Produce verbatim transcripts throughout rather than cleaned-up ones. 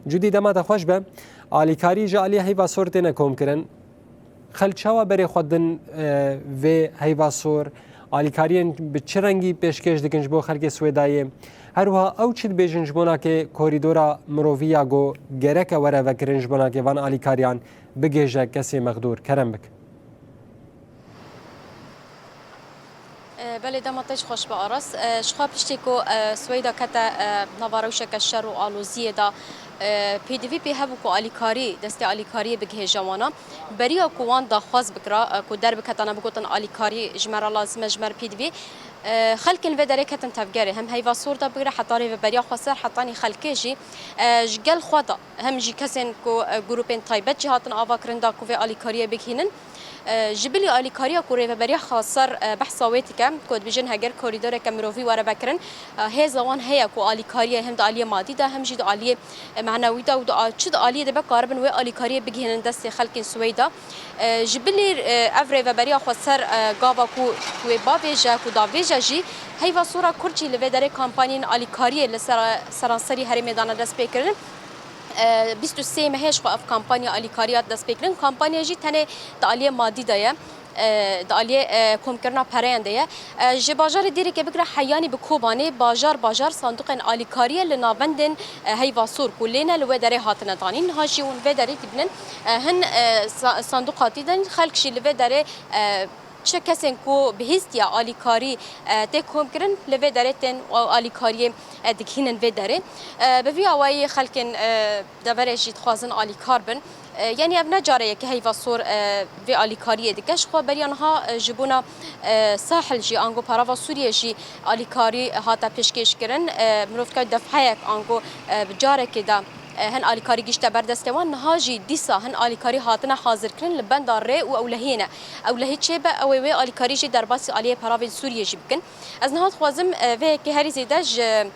Cudî, dema te xweş be. Alîkarî ji aliyê Heyva Sor têne komkirin. Xelk çawa berê xwe din, e, vê Heyva Sor? Alîkariyên bi çi rengî pêşkêş dikin ji bo xelkê Swêdayê? Her wiha ew çi dibêjin ji bo nakê korîdora mirovî ya ku gereke were vekirin ji bo nakê van alîkariyan bigihêje kesê mexdûr? Kerem bik. E, belê, dema te jî xweş be, Aras. E, ji xwe piştî ku, e, Swêda kete, e, nava rewşeke şer û aloziyê de, e, pêdivî pê hebû ku alîkarî, destê alîkariyê bigihêje wana. Beriya ku wan daxwaz bikira, e, ku derbiketana bigotin alîkarî ji me re lazim e, ji me re pêdivî, e, xelkên vê derê ketin tevgerê. Hem Heyva Sor de bigire heta Rêveberiya Xweser, hetanî xelkê jî, e, ji gel xwe de, hem jî kesên ku, e, grûpên taybet jî hatin avakirin da ku vê alîkariyê bigihînin. E, ji bilî alîkariya ku Rêveberiya Xweser, e, behsa wê dike, ku dibêjin heger korîdoreke mirovî were vekirin, e, hêza wan heye ku alîkariyê hem di aliyê madî de, hem jî di aliyê, e, menewî de û di a-, çi di aliyê de be karibin wê alîkariyê bigihînin destê xelkên Swêda. E, ji bilî, e, ev Rêveberiya Xweser, e, gava ku wê bavêje, ku davêje jî, Heyva Sora Kurd jî li vê derê kampanyên alîkariyê li ser, seranserî herêmê dane destpêkirin. E, bîst û sê mehê ji xwe ev kampanya alîkariya destpêkirin. Kampanya jî tenê di aliyê madî de ye. E, di aliyê, e, komkirina pereyan de ye. E, ji bajarê Dêrikê bigire heyanî bi Kobanê, bajar bajar sanduqên alîkariyê li navendên, e, Heyva Sor ku lê ne li wê derê hatine danîn. Niha jî hûn vê derê dibînin, e, hin, e, sa-, sanduqa tî de, xelk jî li vê derê, e, çi kesên ku bihîstiya alîkarî, e, tê komkirin, li vê derê tên alîkariyê, e, digihînin vê derê. E, bi vî awayî xelkên, e, deverê jî dixwazin alîkar bin. E, yanî ev ne cara ye ku Heyva Sor, e, vê alîkariyê dike. Ji xwe beriya niha, e, ji bona, e, Sahil jî ango Perava Sûriyê jî alîkarî hate pêşkêş kirin. E, mirov dikeve defheyek ango, e, bi carekê de, e, hin alîkarî gihîşte ber destê wan. Niha jî dîsa hin alîkarî hatine hazirkirin li benda rê û ewlehiyê ne. Ewlehî çêbe, ew ê wê alîkarî jî derbasî aliyê Peravên Sûriyê jî bikin. Ez niha dixwazim, e, vê yekê herî zêde ji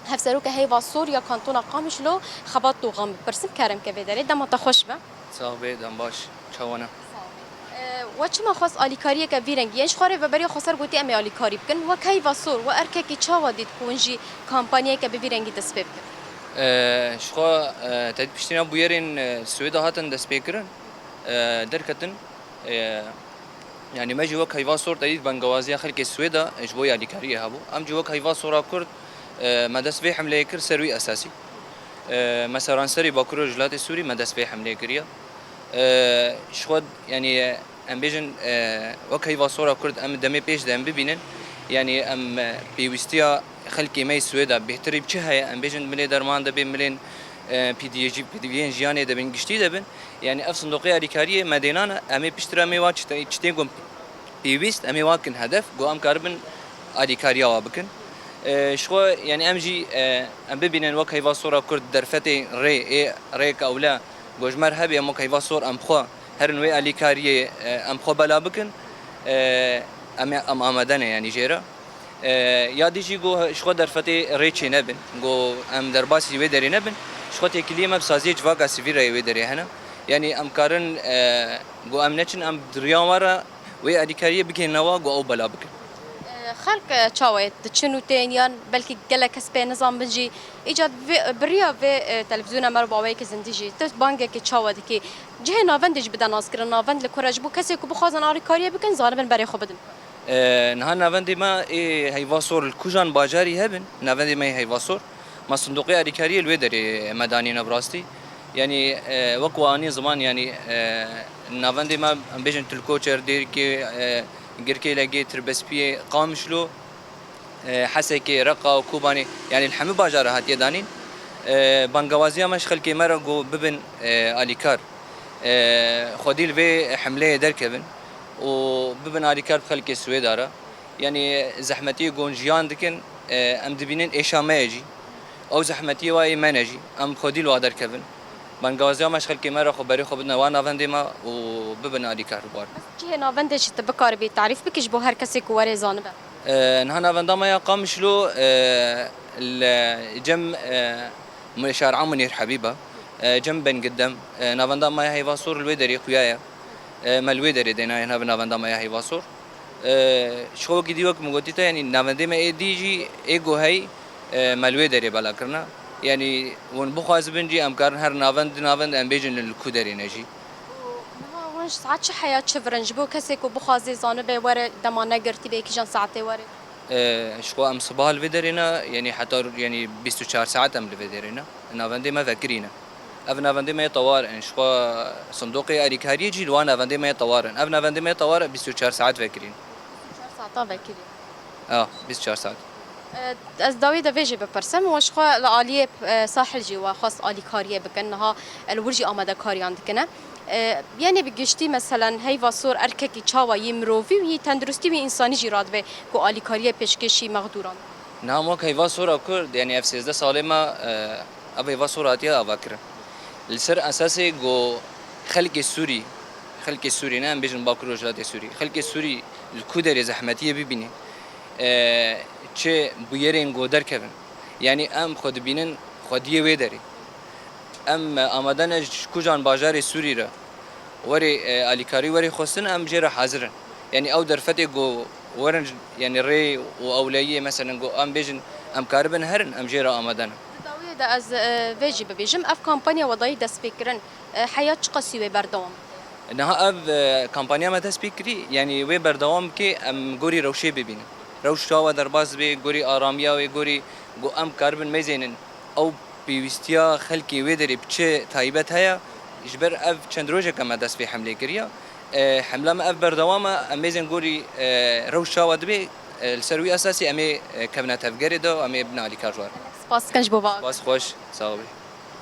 Hevseroka Heyva Sor ya Kantona Qamişlo Xebat Doğan bipirsim, kerem ke vê derê. Dema te xweş be. Sax bê, dem baş. Çawa ne? E, we çima xwest alîkariyeke vî rengî? Yên ji xwe Rêveberiya Xweser gotî em ê alîkarî bikin. Wek Heyva Sor, we erkekî çawa dît ku hûn jî kampanyayeke bi vî rengî dest pê bikin? E, ji xwe, e, te dît piştîna bûyerên, e, Swêda hatin destpêkirin, e, derketin. E, Yanî me jî wek Heyva Sor te dît bengewaziya xelkê Swêda ji bo alîkariyê hebû. Em jî wek Heyva Sora Kurd, e, me dest vê hemleyê kir ser wî esasî. E, me seranserî Bakur û Rojhilatê Sûrî me dest vê hemleyê kiriye. E, ji xwe, yanî, em bêjin, e, wek Heyva Sora Kurd em demê pêş de em bibînin. Yanî em, e, pêwîstiya xelkê me yê Swêda bêhtirî bi çi heye? Em bêjin milê derman de bê, milên, e, pîdiyê jî, pîdiviyên jiyanê de bin, giştî de bin. Yanî ev sindoqê alîkariyê me dênan e, em ê piştre em ê wa çite-, çitên ku pêwîst, em ê wa kin hedef, ku em karibin alîkariya wa bikin. E, ji xwe, yanî em jî, e, em bibînin wek Heyva Sora Kurd derfetê rê, ê rêyeke ewle, ku ji me re hebe, em wek Heyva Sor em xwe herin wê alîkariyê, e, em xwe bela bikin. E, em, em amade ne, yanî jê re. E, ya dî jî ku ji xwe derfetê rê çênebin, ku em derbasî wê derê nebin, ji xwe têkiliyê me bi saziyê civaka sivîl re yê wê derê hene. Yanî em karin, e, ku em neçin, em di riya wan re wê alîkariyê bigihînin wa, ku ew bela bikin. E, xelk, e, çawa ye? Diçin û tên yan belkî gelek kes pê nizanbin jî. Îcar vê, bi riya vê, e, televîzyona me re bi awayekî zindî jî, tu bangekê çawa dikî? Cihê navendê jî bide naskirin. Navend li ku re ji bo kesê ku bixwazin alîkariyê bikin, zanibin berê xwe bidin. E, niha navendê me ê Heyva Sor li kujan bajarî hebin, navendê me yê Heyva Sor, me sindoqê alîkariyê li wê derê me danîne bi rastî. Yanî, e, wek we anî ziman, yanî, e, navendê me, em bêjin Tilkoçer, Dêrikê, e, Girkêlegê, Tirbespiyê, Qamişlo, e, Hesekê, Reqa û Kobanê, yanî li hemî bajara hatiye danîn. E, bangewaziya me ji xelkê me re ku bibin, e, alîkar. E, xwedî li vê hemleyê derkevin û bibin alîkar bi xelkê Swêda re. Yanî zehmetiyê ku hûn jiyan dikin, e, em dibînin êşa me ye jî. Ew zehmetiyê wa yê me ne jî. Em xwedî li wa derkevin. Bangewaziya me ji xelkê me re xwe berê xwe bidine wan navendê me û bibin alîkar li war. Bes cihê navendê jî tu bikaribî tarîf bikî ji bo her kesê ku were zanibe? E, niha navenda me ya Qamişlo, e, li cem, e, Şar'a Munîr Hebîb e. E, cem Bengidem. E, navenda me ya Heyva Sor li wê derê xuya ye. E, me li wê derê dêna, hena bi navenda me ya Heyva Sor. E, ji xwe wekî dî wek min gotî te, yanî navendê me ê dî jî ê ku hey, e, me li wê derê bela kirine. Yanî hûn bixwazibin jî em karin her navend di navend em bêjin li ku derê ne jî. Niha hûn ji saet çi heya çi virin ji bo kesê ku bixwaze zanibe were dema negirtî be kîjan saetê were? Ji xwe em siba li vê derê ne, yanî heta yanî bîst û çar saet em li vê derê ne. Navendê me vekirî ne. Ev navendê me yê tewar in. Ji xwe sindoqê alîkariyê jî li wan navendê me yê tewar in. Ev navendê me yê tewar e bîst û çar saet vekirîn. Çar saeta vekirî. A, bîst û çar saet. Ez dawî de vê jî bipirsim, we ji xwe li aliyê e, sahil jî we xwest alîkariyê bikin, niha li wir jî amadekariyan dikine. E, Yanî bi giştî meselen heyva sor erkekî çawa yî mirovî û yî tenduristî û yî însanî jî radibe ku alîkariyê pêşkêşî mexdûran. Niha wek heyva sora ku yanî ev sêzdeh salê me e, ev heyva sor hatiye avakirin. Li ser esasê ku xelkê Sûrî, xelkê Sûrî ne em bêjin Bakur Rojhilatê Sûrî, xelkê Sûrî li ku derê zehmetiyê bibîne, e, çi bûyerên ku derkevin. Yanî em xwe dibînin xwediyê wê derê. Em amade ne ji kujan bajarê Sûrî re werê e, alîkarî werê xwestin, em jê re hazir in. Yanî ew derfetê ku werin yanî rê û ewleyiyê, meselen ku em bêjin em karibin herin, em jê re amade ne. Di dawiyê de ez e, vê jî bibêjim, ev kampanya we dayî destpêkirin e, heya çiqasî wê berdewam bike? Niha ev e, kampanya me dest pê kirî, yanî wê berdewam bike, em gorî rewşê bibînin. Rewş çawa derbas bê, gorî aramiya wê, gorî ku em karibin mêzênin ew pêwîstiya xelkê wê derê bi çi taybet heye, ji ber ev çend rojeke me dest pê hemlê kiriye. E, hemla me ev berdewam e, em mêzên gorî e, rewş çawa dibe, e, li ser wî esasî em ê e, kevine tevgerê de û em ê bine alîkar ji wan. Spas dikin ji bo va. Spas xweş, sax bî.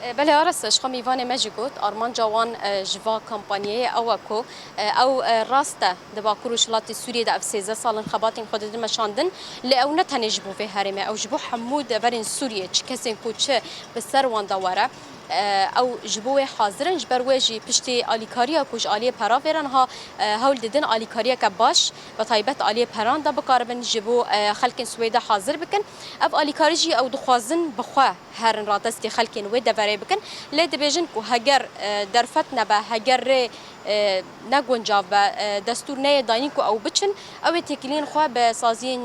E, Belê Ares, ji xwe mîvanê me jî got, armanca wan e, ji va kampanyayê ew e ku e, ew e, rast e di Bakur û Rojhilatê Sûriyê de ev sêzdeh sal in xebatên xwe didin meşandin, lê ew ne tenê ji bo vê herêmê, ew ji bo hemû deverên Sûriyê, çi kesên ku çi bi ser wan de were, e, ew ji bo wê hazir in, ji ber wê jî piştî alîkariya ku ji aliyê pera vê re niha e, hewl didin alîkariyeke baş, bi taybet aliyê peran de bikaribin ji bo e, xelkên Swêdê hazir bikin. Ev alîkarî jî ew dixwazin bi xwe herin radestî xelkên wê deverê bikin. Lê dibêjin ku heger e, derfet nebe, heger rê e, ne guncav be, e, destûr neyê dayîn ku ew biçin, ew ê têkiliyên xwe bi saziyên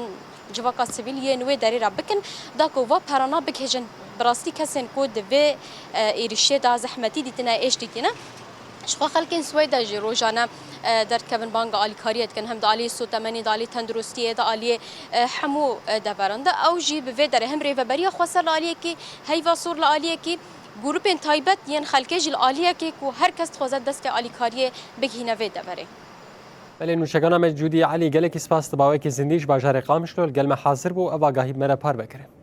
civaka sivîl yên wê derê re bikin, da ku va perana bigihêjin. Bi rastî kesên ku di vê e, êrişê de zehmetî dîtine, êş dîtine, ji xwe xelkên Swêdê jî rojane e, derdikevin banga alîkariyê dikin, hem di aliyê sotemenê, di aliyê tenduristiyê, di aliyê e, hemû e, deveran de. Ew jî bi vê derê hem rêveberiya xweser li aliyekî, heyva sor li aliyekî, grûpên taybet yên xelkê jî li aliyekê ku her kes dixwaze destê alîkariyê bigihîne vê deverê. Belê nûşegana me Cûdî Elî, gelekî spas, tu bawekî zindî ji bajarê Qamişlo li gel me hazir bû, ev agahî bi me re parve kirin.